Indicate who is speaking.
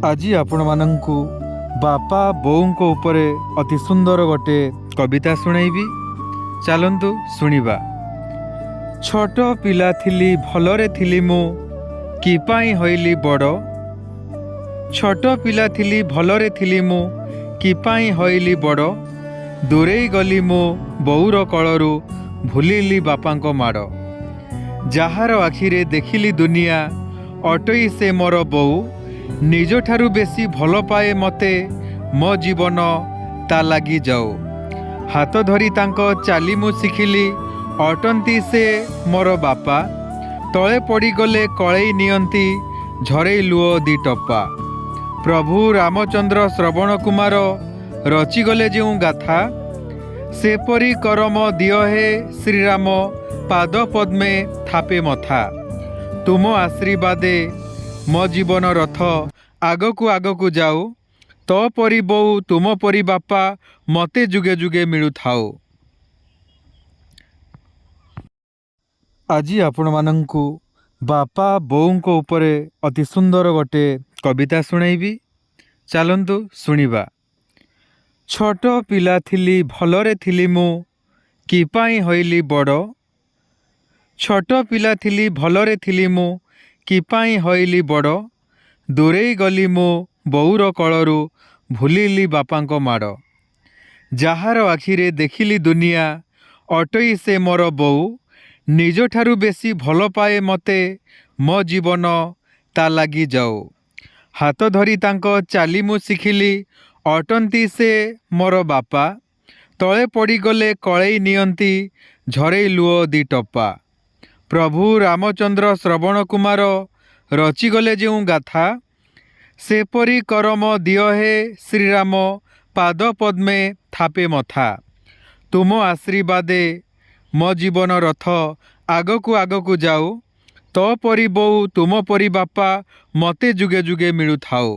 Speaker 1: ଆଜି ଆପଣମାନଙ୍କୁ ବାପା ବୋଉଙ୍କ ଉପରେ ଅତି ସୁନ୍ଦର ଗୋଟେ କବିତା ଶୁଣାଇବି, ଚାଲନ୍ତୁ ଶୁଣିବା। ଛୋଟ ପିଲା ଥିଲି, ଭଲରେ ଥିଲି ମୁଁ, କି ପାଇଁ ହୋଇଲି ବଡ଼? ଛୋଟ ପିଲା ଥିଲି, ଭଲରେ ଥିଲି ମୁଁ, କି ପାଇଁ ହୋଇଲି ବଡ଼? ଦୂରେଇ ଗଲି ମୁଁ ବୋଉର କୋଳରୁ, ଭୁଲିଲି ବାପାଙ୍କ ମାଡ଼। ଯାହାର ଆଖିରେ ଦେଖିଲି ଦୁନିଆ, ଅଟଇ ସେ ମୋର ବୋଉ। ନିଜଠାରୁ ବେଶୀ ଭଲ ପାଏ ମୋତେ, ମୋ ଜୀବନ ତା ଲାଗି ଯାଉ। ହାତ ଧରି ତାଙ୍କ ଚାଲି ମୁଁ ଶିଖିଲି, ଅଟନ୍ତି ସେ ମୋର ବାପା। ତଳେ ପଡ଼ିଗଲେ କୋଳେଇ ନିଅନ୍ତି, ଝରେଇ ଲୁହ ଦି ଟୋପା। ପ୍ରଭୁ ରାମଚନ୍ଦ୍ର ଶ୍ରବଣ କୁମାର ରଚିଗଲେ ଯେଉଁ ଗାଥା, ସେପରି କରମ ଦିଅ ହେ ଶ୍ରୀରାମ, ପାଦ ପଦ୍ମେ ଥାପେ ମଥା। ତୁମ ଆଶୀର୍ବାଦେ ମୋ ଜୀବନ ରଥ ଆଗକୁ ଆଗକୁ ଯାଉ। ତୋ ପରି ବୋଉ, ତୁମ ପରି ବାପା ମୋତେ ଯୁଗେ ଯୁଗେ ମିଳୁଥାଉ। ଆଜି ଆପଣମାନଙ୍କୁ ବାପା ବୋଉଙ୍କ ଉପରେ ଅତି ସୁନ୍ଦର ଗୋଟେ କବିତା ଶୁଣାଇବି, ଚାଲନ୍ତୁ ଶୁଣିବା। ଛୋଟ ପିଲା ଥିଲି, ଭଲରେ ଥିଲି ମୁଁ, କି ପାଇଁ ହୋଇଲି ବଡ଼? ଛୋଟ ପିଲା ଥିଲି, ଭଲରେ ଥିଲି ମୁଁ, କି ପାଇଁ ହୋଇଲି ବଡ଼? ଦୂରେଇ ଗଲି ମୁଁ ବୋଉର କୋଳରୁ, ଭୁଲିଲି ବାପାଙ୍କ ମାଡ଼। ଯାହାର ଆଖିରେ ଦେଖିଲି ଦୁନିଆ, ଅଟଇ ସେ ମୋର ବୋଉ। ନିଜଠାରୁ ବେଶୀ ଭଲ ପାଏ ମୋତେ, ମୋ ଜୀବନ ତା ଲାଗି ଯାଉ। ହାତ ଧରି ତାଙ୍କ ଚାଲି ମୁଁ ଶିଖିଲି, ଅଟନ୍ତି ସେ ମୋର ବାପା। ତଳେ ପଡ଼ିଗଲେ କୋଳେଇ ନିଅନ୍ତି, ଝରେଇ ଲୁହ ଦି ଟୋପା। ପ୍ରଭୁ ରାମଚନ୍ଦ୍ର ଶ୍ରବଣ କୁମାର ରଚିଗଲେ ଯେଉଁ ଗାଥା, ସେପରି କରମ ଦିଅ ହେ ଶ୍ରୀରାମ, ପାଦ ପଦ୍ମେ ଥାପେ ମଥା। ତୁମ ଆଶୀର୍ବାଦେ ମୋ ଜୀବନ ରଥ ଆଗକୁ ଆଗକୁ ଯାଉ। ତୋ ପରି ବୋଉ, ତୁମ ପରି ବାପା ମୋତେ ଯୁଗେ ଯୁଗେ ମିଳୁଥାଉ।